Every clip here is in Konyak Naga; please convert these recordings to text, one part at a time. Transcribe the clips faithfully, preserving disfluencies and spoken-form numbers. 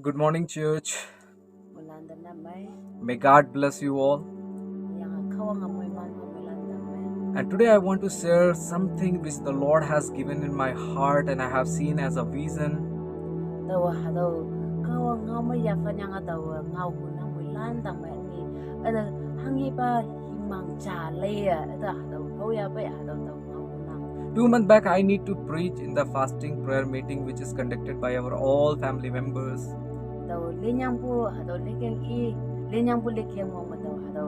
Good morning, church. Mailam tamnei. May God bless you all. Yangva Kahwang amoiman mailam tamnei. And today I want to share something which the Lord has given in my heart and I have seen as a vision. Taowa hatüo Kahwang ngaomei yaphan yangva taowa ngao hunang mailam tamnei ni. Ata hanghipa himang ja leiya. Ata hatüo haoya pei hatüo tao ngao hunang. Two months back, I need to preach in the fasting prayer meeting which is conducted by our all family members. Tao lenyangpu hatüo lekeng i, lenyangpu lekeng wang me tao hatüo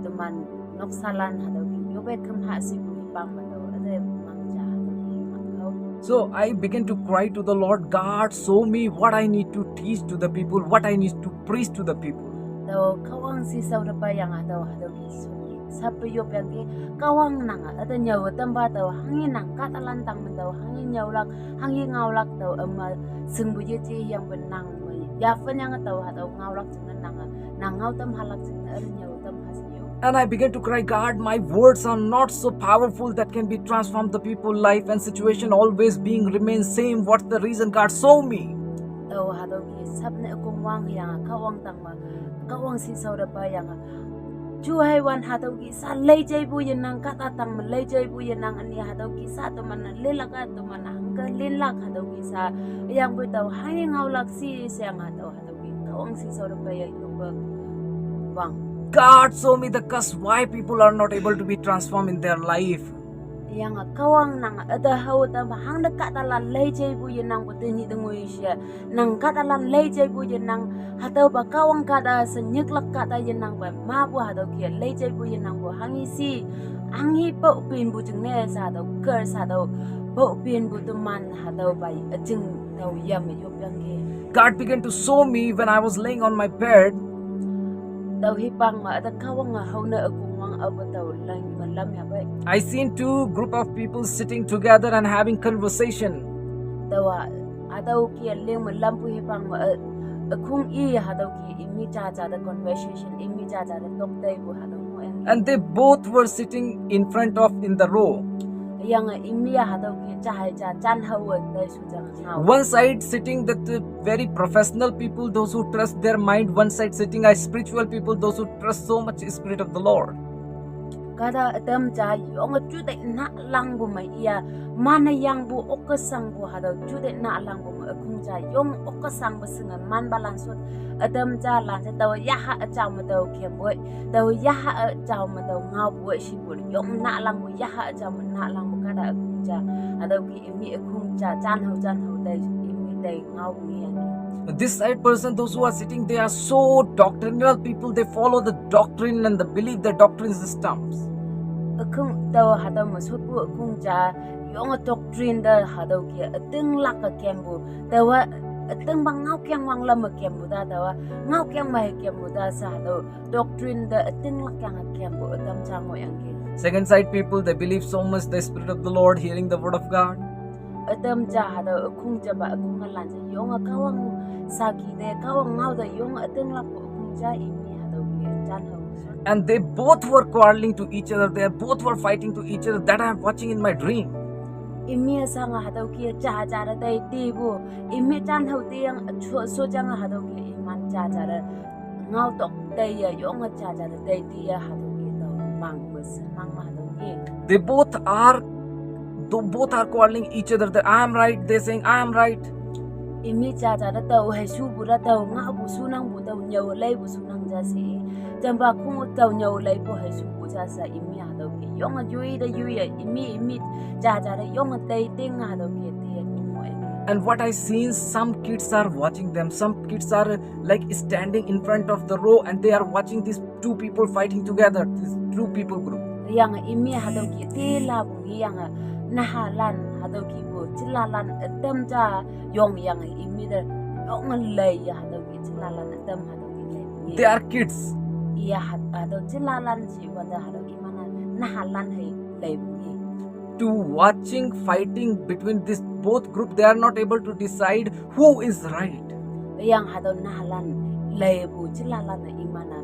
teman noksalan hatüo ki yope kemha sipu ipang me tao ate mangja hatüo ki mangkao. So I began to cry to the Lord, God, show me what I need to teach to the people, what I need to preach to the people. Tao Kahwang shishao te peiyange tao hatüo ki sap pe yopyangki Kahwang nange ata nyüo tampa tao hanghe nang kahtalan tang me tao hanghe nyüolak, hanghe ngaolak tao üma shingpu yeje yangpe nang me yaphan yange tao hatüo ngaolak jingne nange nang ngao tam halak jingne ata nyüo tam ha shi yo. And I began to cry, God, my words are not so powerful that can be transformed the people life and situation always being remain same. What's the reason, God? Show me. Tao hatüo ki sap ne ükong wang yange Kahwang tang me, Kahwang shishao te peiyange Juhai wan hatüo ki sa leijeipu yenang kahta tang me leijeipu yenang üni hatüo ki sa teman-e lilak-a teman-e hangke linlak hatüo ki sa yangpoi tao hanghe ngaolak shi sheyange tao hatüo ki Kahwang shishao te peiye yope wang. God, show me the cause why people are not able to be transformed in their life. Yange Kahwang nange ata hao tame hangte kahtalan leijeipu yenangpu tenyih te ngoi she. Nang kahtalan leijeipu yenang hatüopa Kahwang kahta she nyiklak kahta yenangpe mapu hatüo ki leijeipu yenangpu hanghe shi, hanghe paopinpu jingne she hatüo ker she hatüo paopinpu teman hatüopa üjing tao yame yopyangki. God began to show me when I was laying on my bed. Tao hipang me ata Kahwange haone ükong wang aope tao lam me lam yapei. I seen two group of people sitting together and having conversation. Taowa hatüo ki ling me lampu hipang me, eh, ükhong i hatüo ki imi jaja te conversation, imi jaja te tok teipu hatüo ngohyang. And they both were sitting in front of in the row. Yange imi hatüo ki jahei ja jan haowe tei shu jang ngao. One side sitting that the very professional people, those who trust their mind, one side sitting are spiritual people, those who trust so much Spirit of the Lord. Kahta ütam ja yonge jute nalangpu me iya, manne yangpu okkesangpu hatüo jute nalangpu me ükhong ja yong okkesangpu shinge manpalan sot ütam jalan she taowa yaha üjao me tao kempoi, taowa yaha üjao me tao ngaopoi shipu yong nalangpu yaha üjao me nalangpu kahta ükhong ja hatüo ki imi ükhong ja janhao janhao tei imi tei ngao ngeyangki. This side person, those who are sitting, they are so doctrinal people. They follow the doctrine and the belief, the doctrine systems. Ükhong tao hatüo me sotpu ükhong ja yonge doctrine te hatüo ki ütinglak-e kempu. Taowa ütingpa ngaokeng wanglam me kempu ta taowa ngaokeng me hei kempu ta she hatüo doctrine te ütinglak yange kempu ütam ja ngohyangki. Second side people, they believe so much the Spirit of the Lord, hearing the word of God. Ütam ja hatüo ükhong japa ükhong alan she yonge Kahwang saki te Kahwang ngao te yonge ütinglakpu ükhong ja imi hatüo ki janhao. And they both were quarreling to each other. They both were fighting to each other. That I am watching in my dream. Imi shange hatüo ki jaja te tei tipu, imi janhao tiyang sho, sho jange hatüo ki iman jaja te ngao tok teiye yonge jaja te tei tiye hatüo ki tao mang me shin mang me hatüo ki. They both are, though both are quarreling each other, that I am right, they saying, I am right. Imi jaja te tao hei shupu te tao ngaopu shunangpu tao nyüo leipu shunang ja she. Jampa khong tao nyüo leipu hei shupu ja she imi hatüo ki yonge yoi te yoiye imi imi jaja te yonge tei ting hatüo ki te ngohyangki. And what I seen, some kids are watching them. Some kids are, like, standing in front of the row and they are watching these two people fighting together, this two people group. Yange imi hatüo ki tilapu ngeyange nahalan hatüo kipu chilalan ütam ja yong yange imi te yonge leiye hatüo ki chilalan ütam hatüo ki lei. They are kids. Iya hat-, hatüo chilalan shipa te hatüo iman-e nahalan hei leipu nge. To watching, fighting between this both group, they are not able to decide who is right. Yang hatüo nahalan leipu chilalan-e iman-e,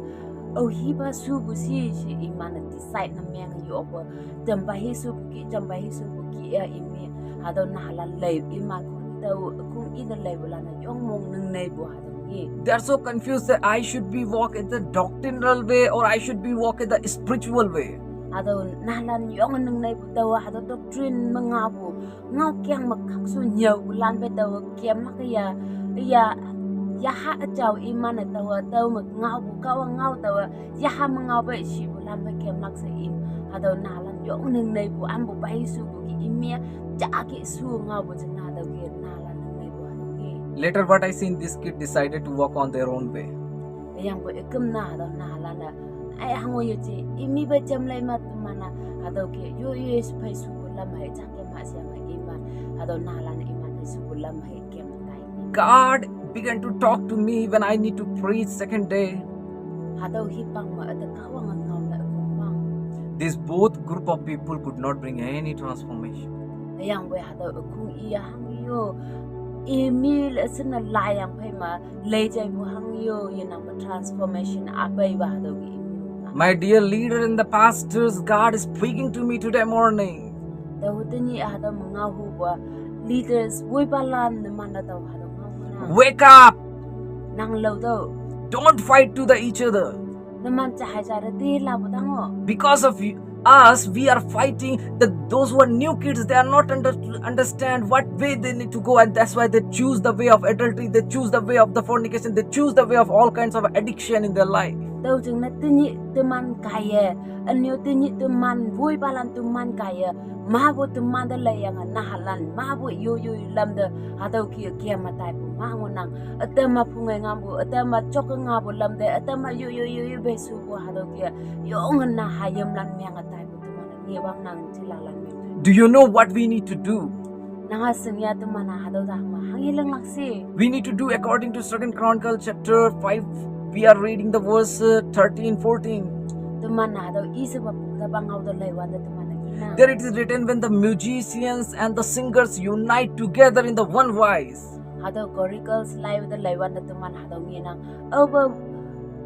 o hipa shupu shi she iman-e decide ne meng yopu. Jampa hi shupu ki, jampa hi shupu ki ya imi hatüo nahalan lei iman khong. tao kung i da lei bu lan na yong mong nung nei bu hatao ngi. They are so confused that I should be walk in the doctrinal way or I should be walk in the spiritual way. Hatao nalan yong nung nei bu tao hatao doctrine ma ngao bu ngao kiang ma khak su nyao bu lan pe tao kiam lak ya ya ya ha a chao i man tao tao ma ngao bu kawa ngao tao ya ha ma ngao pe shi bu lan pe kiam lak sa im. Hatao nalan yong nung nei bu am bu bai su bu ki imia ja ki su ngao bu chen hatao ki nalan nung nei bu hatao ki. Later, what I seen, this kid decided to walk on their own way. Yang bu ikum na hatao nalan na ai hang wo ye chi imi ba jam lai ma tu mana hatao ki yo yo pai su bu lam hai ja ke ma siang iman hatao nalan iman pai su bu lam hai ke ma tai. God began to talk to me when I need to preach second day. Hatao hi pang ma ata kawang ngao la kung pang. This both group of people could not bring any transformation. Yang we hatao kung i hang yo imi le sen na la yang pai ma lei jai bu hang yo ye nang ma transformation a bai ba hatao ki imi. My dear leader and the pastors, God is speaking to me today morning. Tao tini hatao ma ngao hu ba leaders woi ba lan na man na tao hatao ngao na. Wake up! Nang lao tao. Don't fight to the each other. Na man cha hai cha ra ti la bu tang o. Because of you, us, we are fighting. The, those who are new kids, they are not under, understand what way they need to go, and that's why they choose the way of adultery, they choose the way of the fornication, they choose the way of all kinds of addiction in their life. Tao jing na tini teman kai ye, anyo tini teman woi ba lan teman kai ye, ma bu teman da lei yang na halan, ma bu yo yo lam da hatao ki kia ma tai bu ma ngo nang, ata ma phung ngai ngam bu, ata ma chok nga bu lam da, ata ma yo yo yo yo be su bu hatao ki yo ngan na ha yam lan meng a tai bu teman ngi wang nang chi la lan meng. Do you know what we need to do? Nang a sing ya teman hatao da ma hang ye leng lak si. We need to do according to Second Chronicle chapter five. We are reading the verse uh, thirteen, fourteen. Teman hatao i se ba bu da ba ngao da lei wan da teman ngi na. There it is written, when the musicians and the singers unite together in the one voice. Hatao Chronicles lai da lei wan da teman hatao ngi nang. Au ba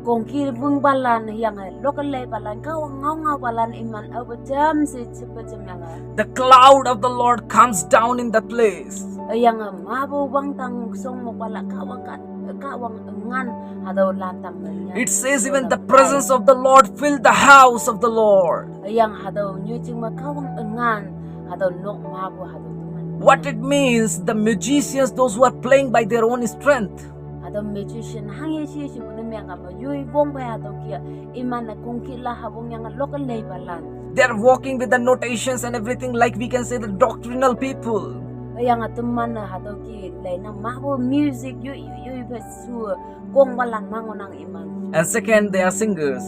kong ki bung ba lan yang local lei ba lan kawang ngao ngao ba lan iman au ba jam si chip ba jam yang. The cloud of the Lord comes down in that place. Yang ma bu wang tang song mo ba la kawang kan kawang ngan hatao lan tang ngan. It says even the presence of the Lord fill the house of the Lord. Yang hatao nyu ching ma kawang ngan hatao nok ma bu hatao teman. What it means, the musicians, those who are playing by their own strength. Hatao musician hang ye shi shi bu na meng a ma yoi wong ba hatao ki iman na kung ki la ha wong yang local lei ba lan. They are walking with the notations and everything, like we can say the doctrinal people. Yang a teman na hatao ki lei nang ma bu music yo yo yo ba su kong ba lan ma ngo nang iman. And second, they are singers.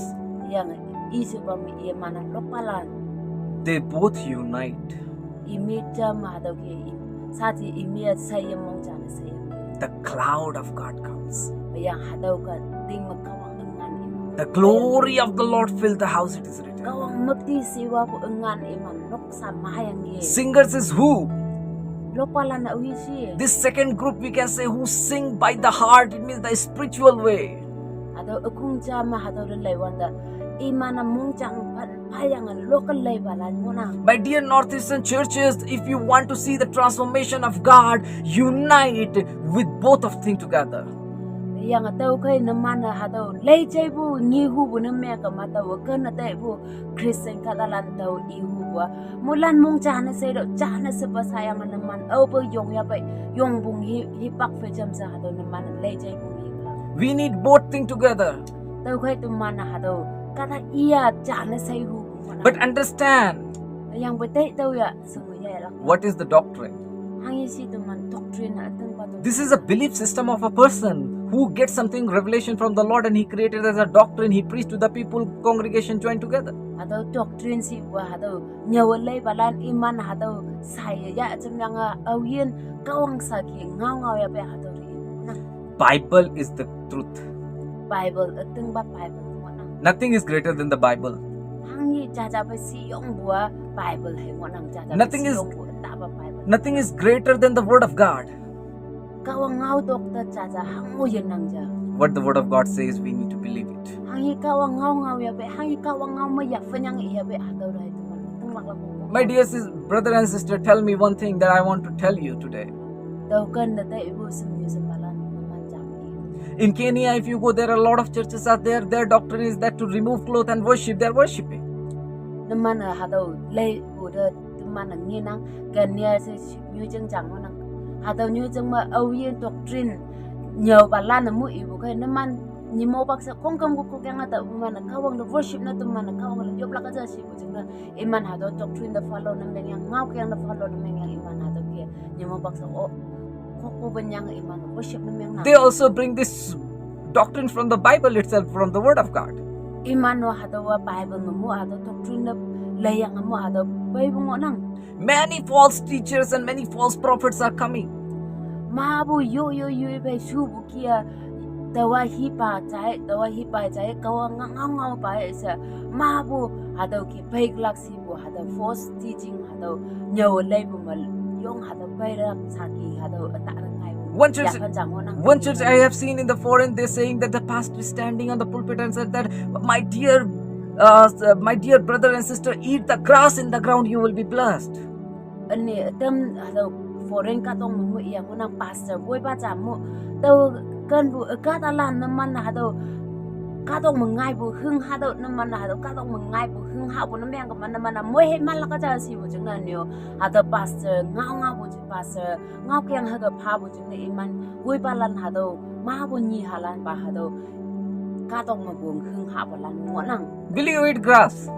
Yang i su ba mi iman na lok ba lan. They both unite. Imi jam hatao ki i sa ti imi a sai ye mong jan sai ye. The cloud of God comes. Yang hatao ka ding ma kawang ngan iman. The glory of the Lord fill the house, it is written. Kawang mapti siwa bu ngan iman lok sa ma yang ye. Singers is who? Lok ba lan na wi si. This second group we can say who sing by the heart, it means the spiritual way. Hatao akung cha ma hatao da lei wan da iman na mong chang pan pa yang local lei ba lan mo na. My dear Northeastern churches, if you want to see the transformation of God, unite with both of things together. Yang tao kai na man na hatao lei jai bu ngi hu bu na me ka ma tao ka na tai bu Christian ka da lan tao i hu bu. Mu lan mong cha na sai do cha na se ba sa yang na man au ba yong ya ba yong bung hi hi pak fe jam sa hatao na man lei jai bu hi ka. We need both thing together. Tao kai tu man na hatao ka da i ya cha na sai hu bu. But understand. Yang ba tai tao ya sung ya la. What is the doctrine? Hang ye shi teman doctrine a teng ba tao. This is a belief system of a person who gets something revelation from the Lord and he created as a doctrine. He preached to the people, congregation joined together. Hatao doctrine si wa hatao nyawa lei ba lan iman hatao sai ya cham yang a au yin kawang sa ki ngao ngao ya ba hatao ri na. Bible is the truth. Bible a teng ba Bible mo na. Nothing is greater than the Bible. Hang ye cha cha ba si yong bu a Bible hai mo nang cha cha ba Nothing si is- yong bu a ta ba Bible. Nothing is greater than the word of God. Kawang ngao dok ta cha cha hang mo ye nang ja. What the word of God says, we need to believe it. Hang ye kawang ngao ngao ya ba hang ye kawang ngao ma ya fa nyang ya ba hatao rai tu ma teng lak lak mo. My dear sis, brother and sister, tell me one thing that I want to tell you today. Tau kan da tai bu sem yu sem balan numan jam i. In Kenya, if you go, there are a lot of churches are there. Their doctrine is that to remove cloth and worship, they are worshipping. Numan hatau lai bu da numan ngi nang kan nia se nyu jeng jang mo nang. Hatau nyu jeng ma au yin doctrine nyau balan mu i bu kai numan ni mo bak sa kong kam ku kong yang ata numan kawang da worship na tu numan kawang da yop la ka ja si bu jeng na iman hatau doctrine da follow na meng yang ngau yang da follow na meng yang iman hatau ke ni mo bak sa o kok ku ben yang iman worship na meng na. They also bring this doctrine from the Bible itself, from the Word of God. Iman wa hatau wa Bible ma mu hatau doctrine da lai yang mu hatau bai bu ngo nang. Many false teachers and many false prophets are coming. Ma bu yo yo yo bai su bu kia tawa hi pa chai, tawa hi pa chai, kawa ngau ngau ngau pa sa. Ma bu hatau ki bai glak si bu hatau false teaching hatau nyau lai bu mal yong hatau bai rak saki hatau atak rangai. One church, ya kan jang ho nang. One church I have seen in the foreign, they're saying that the pastor is standing on the pulpit and said that, "My dear, uh, my dear brother and sister, eat the grass in the ground, you will be blessed." Ani tem hatau foreign ka tong mu yang nang pastor boy ba jam mu tau kan bu ka ta lan numan hatau ka tong mu ngai bu hung hatau numan hatau ka tong mu ngai bu hung ha bu na meng ka man numan na mo he man la ka ja si bu jeng na nyu hatau pastor ngau ngau bu pastor ngau kiang ha ka pha bu jeng na iman boy ba lan hatau ma bu ni halan ba hatau ka tong ma bu hung ha bu lan ngo nang. Will you eat grass?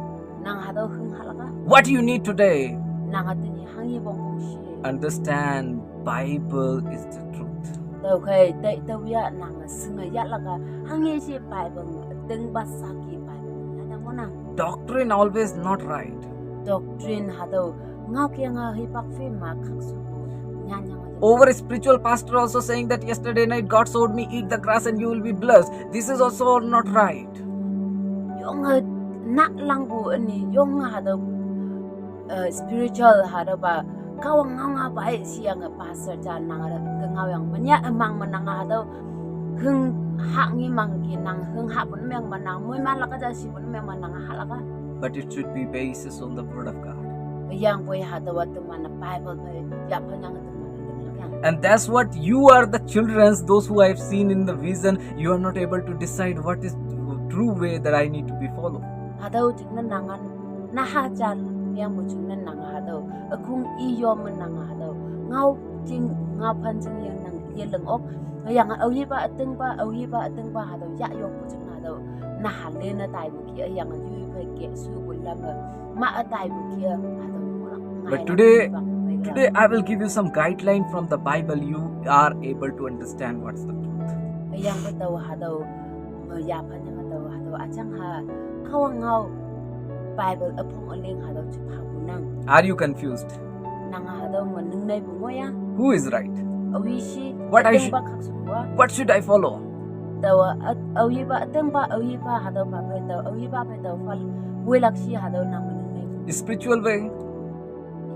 Nang hatau hung ha la ka. What you need today? Nang hatau ni hang yi bong bong shi. Understand Bible is the truth. Tau kai tai tau ya nang sing ya la ka hang yi shi Bible ma teng ba saki Bible na nang ngo nang. Doctrine always not right. Doctrine hatau ngau kiang ha hi pak fe ma khak su bu nya nya ma. Over a spiritual pastor also saying that yesterday night God showed me, "Eat the grass and you will be blessed." This is also not right. Yong ha nak lang bu ani yong hatau uh, spiritual hatau ba kawang ngau ngau ba ai si yang pastor ja nang hatau ke ngau yang menya emang menang hatau hung hak ngi mang ki nang hung hak pun meng menang mui man la ka ja si pun meng menang ha la ka. But it should be basis on the word of God. Yang boy hatau wa teman Bible bai ya panyang teman yang. And that's what you are the children, those who I have seen in the vision, you are not able to decide what is the true way that I need to be followed. Hatau jing na nangan na ha jan yang bu jing na nang hatau akung i yo menang hatau ngau jing ngau phan jing yang nang ye leng ok yang au yi ba ateng ba au yi ba ateng ba hatau ya yo bu jing hatau na ha le na tai bu ki yang yu yi bai ke su bu lam ba ma a tai bu ki hatau. But today, today I will give you some guideline from the Bible. You are able to understand what's the truth. Yang ba tau hatau ma ya phan yang tau hatau achang ha kawang ngau Bible apong aling hatau chu pha bu nang. Are you confused? Nang hatau ma ning nai bu ngo ya. Who is right? Au yi shi. What I should, what should I follow? Tau au yi ba ateng ba au yi ba hatau ba bai tau au yi ba bai tau fal wei lak shi hatau nang ma ning nai bu. Spiritual way.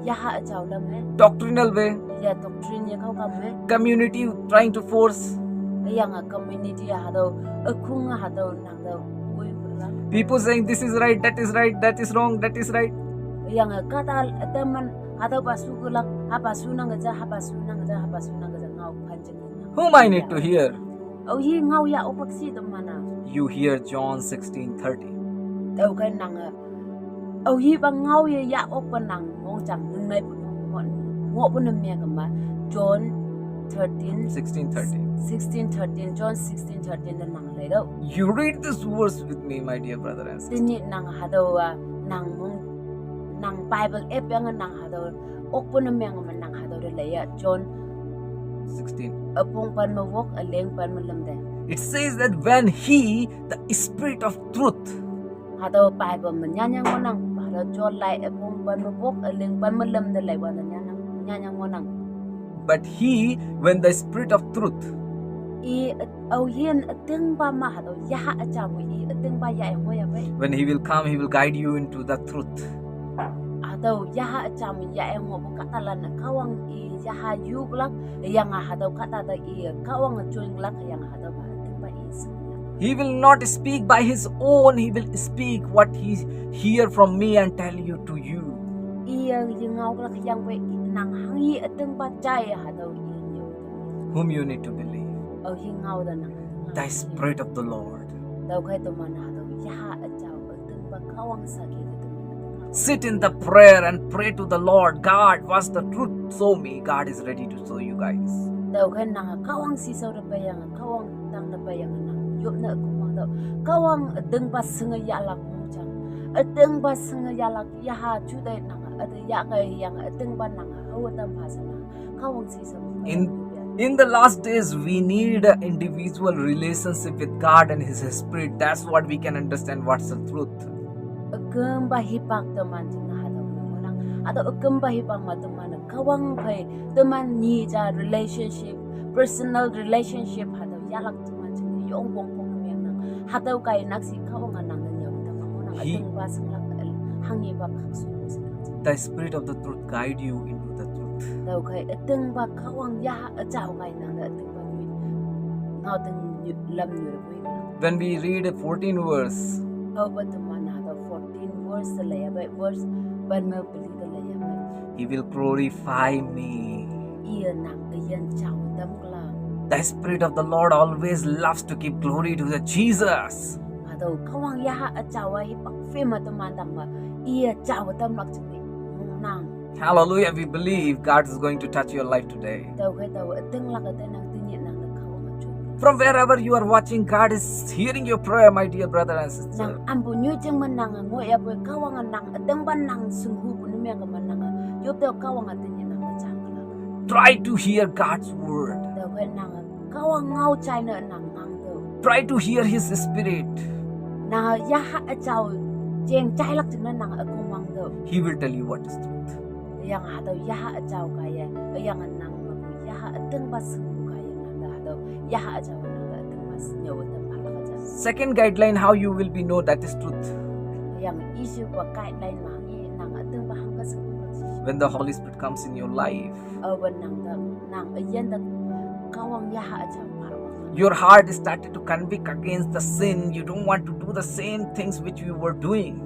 Ya ha a chau lam me. Doctrinal way. Ya doctrine ya kau kam me. Community trying to force. Yang a community ya hatau akung hatau nang tau wei bu la. People saying this is right, that is right, that is wrong, that is right. Yang a kata teman hatau ba su ku lak ha ba su nang ja ha ba su nang ja ha ba su nang ja ngau phan jing. Whom I need to hear? Au yi ngau ya ok lak si teman na. You hear John sixteen thirty. Tau kai nang a au yi ba ngau ya ya ok ba nang mong jang nung nai bu nong mo bu na meng ka ma John thirteen. Sixteen thirteen. Sixteen thirteen John sixteen thirteen da nang lai dau. You read this verse with me, my dear brother and sister. Tini nang hatau wa nang mong nang Bible ep yang nang hatau ok bu na meng ma nang hatau da lai ya John sixteen. Apong pan ma wok aleng pan ma lam de. It says that when he, the Spirit of truth. Hatau Bible ma nya nya ngo nang hatau John lai apong pan ma wok aleng pan ma lam de lai wa na nya nya ngo nang. But he, when the Spirit of truth. I au yin ateng ba ma hatau ya ha a chau i ateng ba ya ngo ya bai. When he will come, he will guide you into the truth. Hatau ya ha a chau ya ngo bu kata la na kawang i ya ha yu glak yang hatau kata da i kawang a join glak yang hatau ba ateng ba i. He will not speak by his own, he will speak what he hear from me and tell you to you. I yang yi ngau glak yang bai nang hang yi ateng ba jai hatau i. Whom you need to believe? Au hi ngau da nang. The Spirit of the Lord. Tau khai teman ha tau ya a chau a teng ba Kahwang sa ki da teman. Sit in the prayer and pray to the Lord. God, what's the truth? Show me. God is ready to show you guys. Tau khai nang Kahwang si sau da pa yang, Kahwang tang da pa yang nang. Yop na kumang tau. Kahwang a teng ba seng ya lak mong chang. A teng ba seng ya lak ya ha chu dai nang. A te ya kai yang a teng ba nang. Au tam pa sa nang. Kahwang si sau. In in the last days, we need an individual relationship with God and His Spirit. That's what we can understand what's the truth. Akam ba hipak teman jing na hadau mo nang. Hadau akam ba hipak ma teman Kahwang phai teman ni ja relationship, personal relationship hadau yalak teman jing yong bong bong yang nang. Hadau kai nak si Kahwang nang nang yong teman mo nang. He- Ateng ba seng lak hangi ba kak su mo seng lak. The Spirit of the truth guide you into the truth. Tau kai ateng ba Kahwang ya a chau kai nang da ateng ba nyu. Ngau teng nyu lam nyu ra bui. When we read a fourteen verse, Au ba teman hadau fourteen verse le ya ba verse ban ma peli da le ya ba. He will glorify me. Iya nang a yan chau tam kla. The Spirit of the Lord always loves to give glory to the Jesus. Hadau Kahwang ya a chau a hipak fe ma teman dang ba. Iya chau tam lak chini. Nang. Hallelujah. We believe God is going to touch your life today. Tau khai tau ateng lak a te nang tinye nang na Kahwang a chun. From wherever you are watching, God is hearing your prayer, my dear brother and sister. Nang ambu nyu jeng man nang ngo ya bui Kahwang nang ateng ban nang sung hu bu nu meng man nang. Yop tau Kahwang a tinye nang na chang kla. Try to hear God's word. Tau khai nang Kahwang ngau chai na nang nang tau. Try to hear His Spirit. Nang ya ha a chau jeng chai lak jing na nang a kumang tau. He will tell you what is truth. Yang hadau ya a chau kai ya, yang nang ma ya a teng ba seng kai ya nang da hadau ya a chau nang da teng ba seng yau teng ba la ka chau. Second guideline, how you will be know that is truth. Yang issue ba guideline ma ni nang a teng ba hang ka seng ba si. When the Holy Spirit comes in your life, Au ba nang da nang a yan da Kahwang ya a chau ba ba. Your heart started to convict against the sin. You don't want to do the same things which you were doing.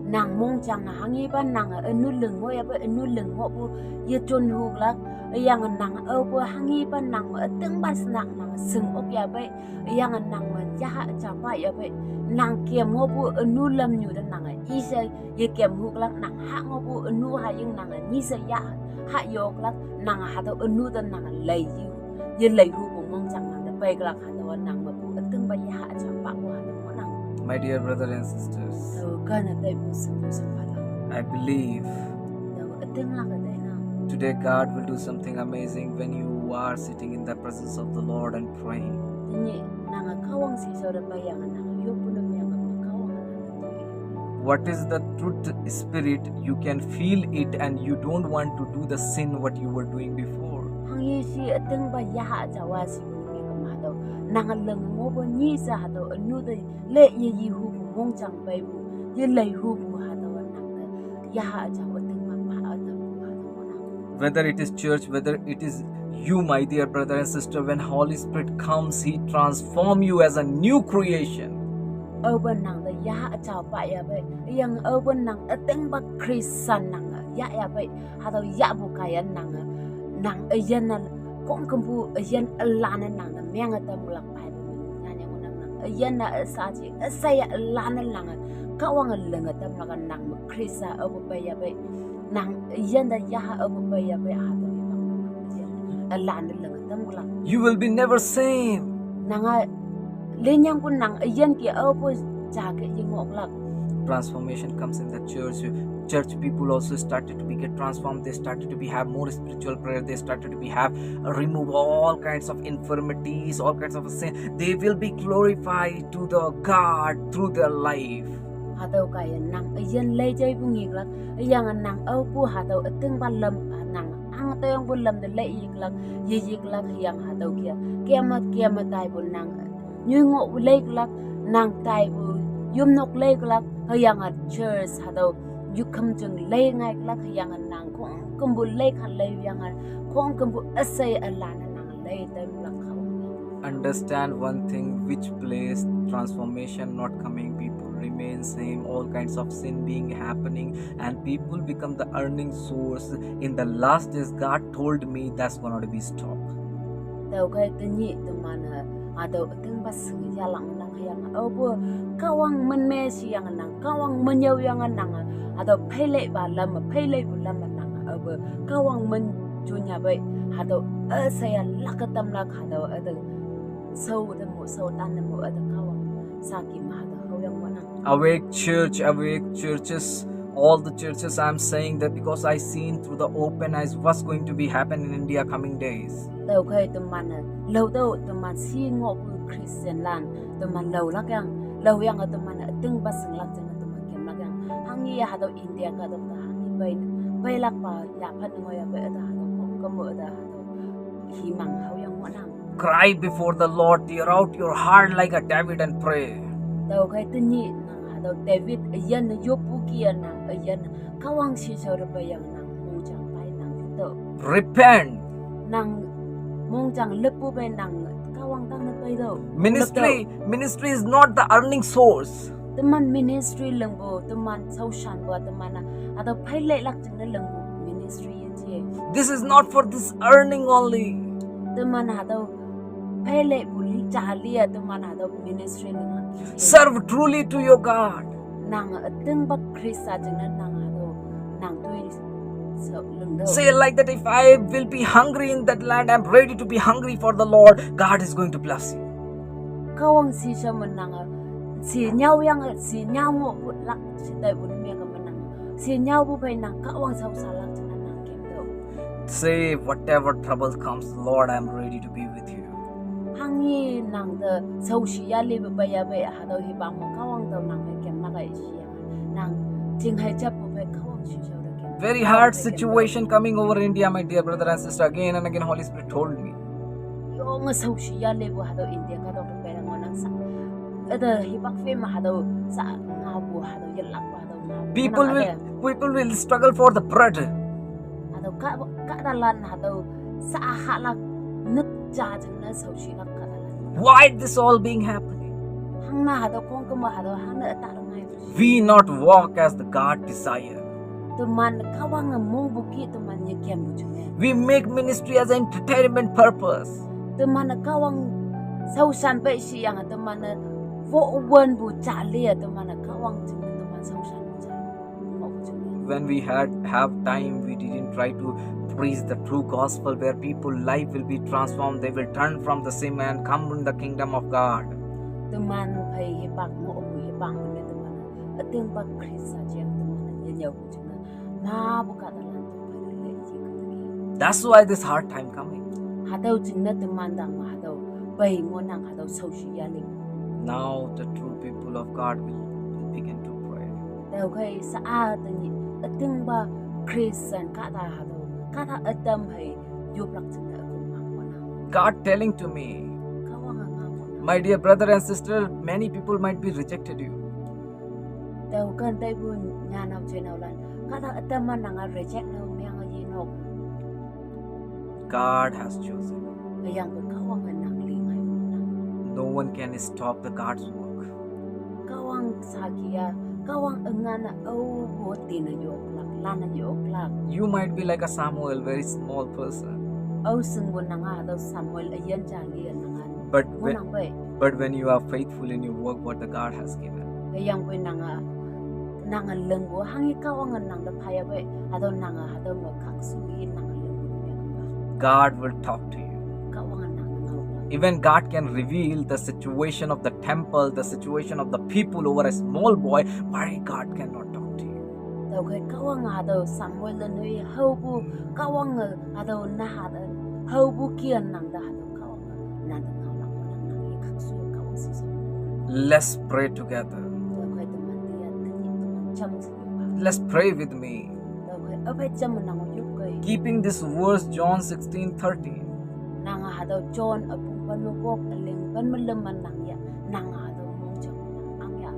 Nang mong chang na hangi ba nang a nu leng mo ya ba nu leng mo bu ye chun hu lak yang nang au bu hangi ba nang a teng ba snak nang seng ok ya ba yang nang ma ya ha cha ba ya ba nang kem mo bu nu lam nyu da nang a i sa ye kem hu lak nang ha mo bu nu ha ying nang a ni sa ya ha yok lak nang hadau nu da nang a lei yu ye lei hu bu mong chang nang da pai lak hadau nang ma bu a teng ba ya ha cha ba bu hadau mo nang. My dear brother and sisters, Tau ka na tai bu seng bu seng ba la. I believe Tau a teng lak a tai nang. today God will do something amazing when you are sitting in the presence of the Lord and praying. Tinye nang a Kahwang si sau da ba yang nang yop bu na meng ma Kahwang nang. What is the truth spirit? You can feel it and you don't want to do the sin what you were doing before. Hangi si a teng ba ya ha cha wa si bu ni ma dau. Nang a leng mo bu ni sa ha dau a nu da le ye yi hu bu mong chang bai bu ye lei hu bu ha dau nang da ya ha cha wa teng ma ma a dau bu ha dau nang. Whether it is church, whether it is you, my dear brother and sister, when Holy Spirit comes, He transform you as a new creation. Au ba nang da ya a chau ba ya ba yang au ba nang a teng ba Christian nang ya ya ba ha dau ya bu ka ya nang nang a yan na kong kem bu a yan a la na nang na meng a tam lak ba ba nang yang nang nang a yan na a sa chi a sa ya a la na nang Kahwang a leng a tam lak nang ma Christ a au ba ya ba nang a yan da ya ha au ba ya ba ha dau ya ba nang a la na leng a tam lak. You will be never same. Nang a le nyang kun nang a yan ki au bu ja ke ying ok lak. Transformation comes in the church. Church people also started to be get transformed. They started to be have more spiritual prayer. They started to be have remove all kinds of infirmities, all kinds of sin. They will be glorified to the God through their life. Ha dau ka ya nang a yan lei jai bu ngi lak yang nang au bu ha dau a teng ba lam nang ang teng bu lam da lei yik lak ye yik lak yang ha dau kia kia ma kia ma tai bu nang nyu ngo bu lei lak nang tai bu yum nok lei lak ha yang a church ha dau yu kam jeng lei ngai lak ha yang nang kong kem bu lei kha lei yang kong kem bu a sai a la na nang lei tai bu lak kha. Understand one thing, which place transformation not coming, people remain same, all kinds of sin being happening, and people become the earning source. In the last days, God told me that's gonna be stopped. Tüokhei tenyih teman-e hatüo ütingpa shinge yahlak ngohnang hüyange aope Kahwang menme she yange nang, Kahwang menyüo yange nang, hatüo pheilei pa lam, pheileipu lam nang, aope Kahwang men junya pei, hatüo üsheiya lak-e tamlak hatüo üte shao te mo, shao tan te mo üte Kahwang saki me hatüo haoyang ngohnang. Awake church, awake churches, all the churches, I'm saying that because I seen through the open eyes what's going to be happen in India coming days. Tüokhei teman-e lao tüo teman shi ngohpu Christian lan teman laolak yang, laoyange teman-e ütingpa shinglak jingne teman kemlak yang. Hanghe hatüo India kahtok te hanghe pei, peilakpa yaphan ngoiya pei üte hatüo pongkemo üte hatüo himang haoyang ngohnang. Cry before the Lord, tear out your heart like a David and pray. Tüokhei tenyih nang hatüo David üyin yoppu kih-e nang üyin Kahwang shishao te peiyange nang mongjang pei nang yoptüoh. Repent. Nang mongjang lüppu pei nang Kahwang tangte peitüoh. Ministry, ministry is not the earning source. Teman ministry lingpu, teman shaoshanpu, teman-a hatüo pheileilak jingne lingpu ministry yeje. This is not for this earning only. Teman hatüo pheileipu li ja li-a teman hatüo ministry linglak yeje. Serve truly to your God. Nang ütingpa Khrista jingne nang hatüo nang toi she lingtüoh. Say like that, if I will be hungry in that land, I'm ready to be hungry for the Lord. God is going to bless you. Kahwang shishao me nange, shi nyüoyange, shi nyüo ngohpu lak she taipu ne menge me nang, shi nyüopu phei nang Kahwang shaoshalak jingne nang kemtüoh. Say, whatever trouble comes, Lord, I'm ready to be with you. Hanghe nang te shaoshi yalepu peiya pei hatüo hipak me Kahwang tao nang phei kemlak-e sheyange nang jinghei jappu phei Kahwang shishao te kem. Very hard situation coming over India, my dear brother and sister. Again and again, Holy Spirit told me. Yonge shaoshi yalepu hatüo India kahtok te peilan ngohnang sha. Üte hipak phei me hatüo sha ngaopu hatüo yelakpa hatüo ngao. People will, people will struggle for the bread. Hatüo kah, kahtalan hatüo sha hahlak nük ja jingne shaoshilak kahtalan. Why this all being happening? Hangne hatüo khongküm-a hatüo hangne üta ngai. We not walk as the God desire. Teman Kahwange mongpu kih teman yekempu jingne. We make ministry as an entertainment purpose. Teman-e Kahwang shaoshan pei sheyange teman-e wowenpu ja li-a teman-e Kahwang jingne teman shaoshanpu ja ngohpu jingne. When we had, have time, we didn't try to preach the true gospel where people life will be transformed, they will turn from the sin and come in the kingdom of God. Teman phei hipak ngohpu hipak me teman-e ütingpa Khrista jeng teman-e yenyüopu jingne mapu kahtalan tüo phei te lei yekemki. That's why this hard time coming. Hatüo jingne teman tangme hatüo pei ngohnang hatüo shaoshi yale. Now the true people of God will begin to pray. Tüokhei sha-a tenyih ütingpa Christian kahta hatüo kahta ütam hei yoplak jingne ükong ngohnang. God telling to me, Kahwange ngao ngohnang. My dear brother and sister, many people might be rejected you. Tüo ken taipu nyanao jenaolan kahta ütam-a nange reject ne menge yenok. God has chosen you. Hüyangpoi Kahwange nang li ngaipu ngohnang. No one can stop the God's work. Kahwang saki-a, Kahwang üngan-e aopu tine yoklak, lan-e yoklak. You might be like a Samuel, very small person. Ao shingpu nange hatüo Samuel üyin ja li-e nange. But when, ngohnang pei. But when you are faithful in your work, what the God has given. Hüyangpoi nange, nange lingpu hanghe Kahwange nang te phaya pei, hatüo nange hatüo me khakshu i nange lingpu yangpa. God will talk to you. Kahwange nang te ngaolak. Even God can reveal the situation of the temple, the situation of the people over a small boy, why God cannot talk to you? Tüokhei Kahwange hatüo Samuel te nui haopu, Kahwange hatüo naha te haopu kih-a nang te hatüo Kahwange nang te ngaolak ngohnang nang i khakshu Kahwang shishao. Let's pray together. Tüokhei teman te-a tenyih teman jam she yoppha. Let's pray with me. Tüokhei üphei jam me nang yopkei. Keeping this verse, John sixteen thirteen. Nange hatüo John üpong pen me pok üleng pen me lüm me nang ya. Nange hatüo mongjang nang ang ya.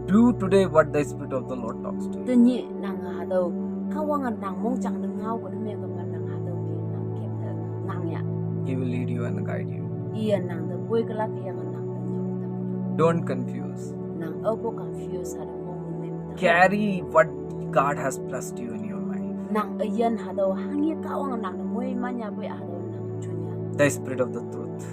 Do today what the Spirit of the Lord talks to you. Tenyih nange hatüo Kahwange nang mongjang ne ngaopu ne mengkema nang hatüo ke nang kep te ngang ya. He will lead you and guide you. Iye nang te woikelak yange nang te nyüo tam. Don't confuse. Nang aopu confuse hatüo mong ne meng tam. Carry what God has blessed you in your life. Nang üyin hatüo hanghe Kahwange nang te moiman yapei hatüo nang junya. the Spirit of the truth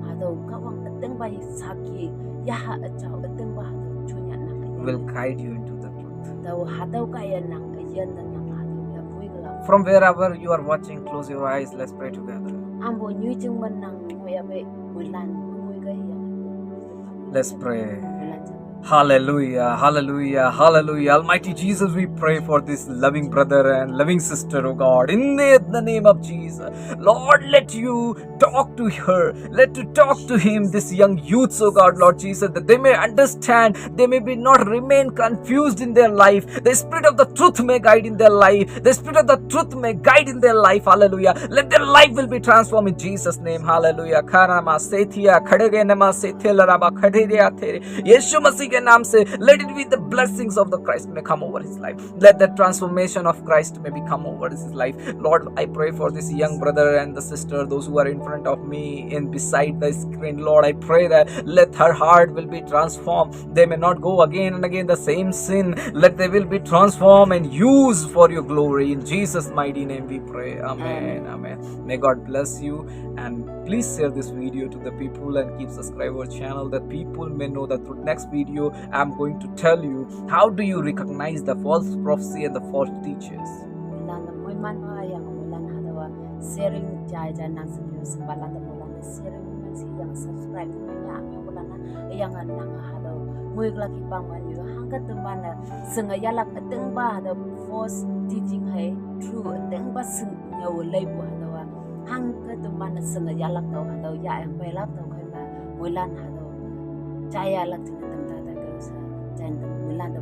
Hatüo Kahwang ütingpa saki, yaha üjao ütingpa hatüo junyah nang üyin. Will guide you into the truth. Tao hatüo kaiye nang üyin te nang hatüo ya puikla. From wherever you are watching, close your eyes. Let's pray together. Ambo nyuijing men nang ngoya pe moilan ngoi ke yang. Let's pray. Moilan jang. Hallelujah, hallelujah, hallelujah. Almighty Jesus, we pray for this loving brother and loving sister, oh God, in the, the name of Jesus. Lord, let you talk to her, let you talk to him, this young youths, oh God, Lord Jesus, that they may understand, they may be not remain confused in their life. The Spirit of the truth may guide in their life. The Spirit of the truth may guide in their life. Hallelujah. Let their life will be transformed in Jesus' name. Hallelujah. Karama setia, khadege nama setia, laraba khadege athere. यीशु मसीह के नाम से, let it be the blessings of the Christ may come over his life. Let the transformation of Christ may become over his life. Lord, I pray for this young brother and the sister, those who are in front of me and beside the screen. Lord, I pray that let her heart will be transformed. They may not go again and again the same sin. Let they will be transformed and used for your glory. In Jesus' mighty name we pray. Amen. Amen. May God bless you, and please share this video to the people and keep subscribe our channel that people may know the truth. Next video, I'm going to tell you how do you recognize the false prophecy and the false teachers. Moilan te moiman ma yang moilan hatüowa sharing jai jai nang singyu sepalan te moilan te sharing nang si yang subscribe me ya moilan te yang nang hatüo moiklak ki pang man yu hangke teman-e shinge yahlak ütingpa hatüo false teaching hei true ütingpa shing nyüo leipu hatüowa hangke teman-e shinge yahlak tao hatüo ya yang peilak tao kei me moilan hatüo jai yahlak jingne tamta ta ke sa jai te moilan te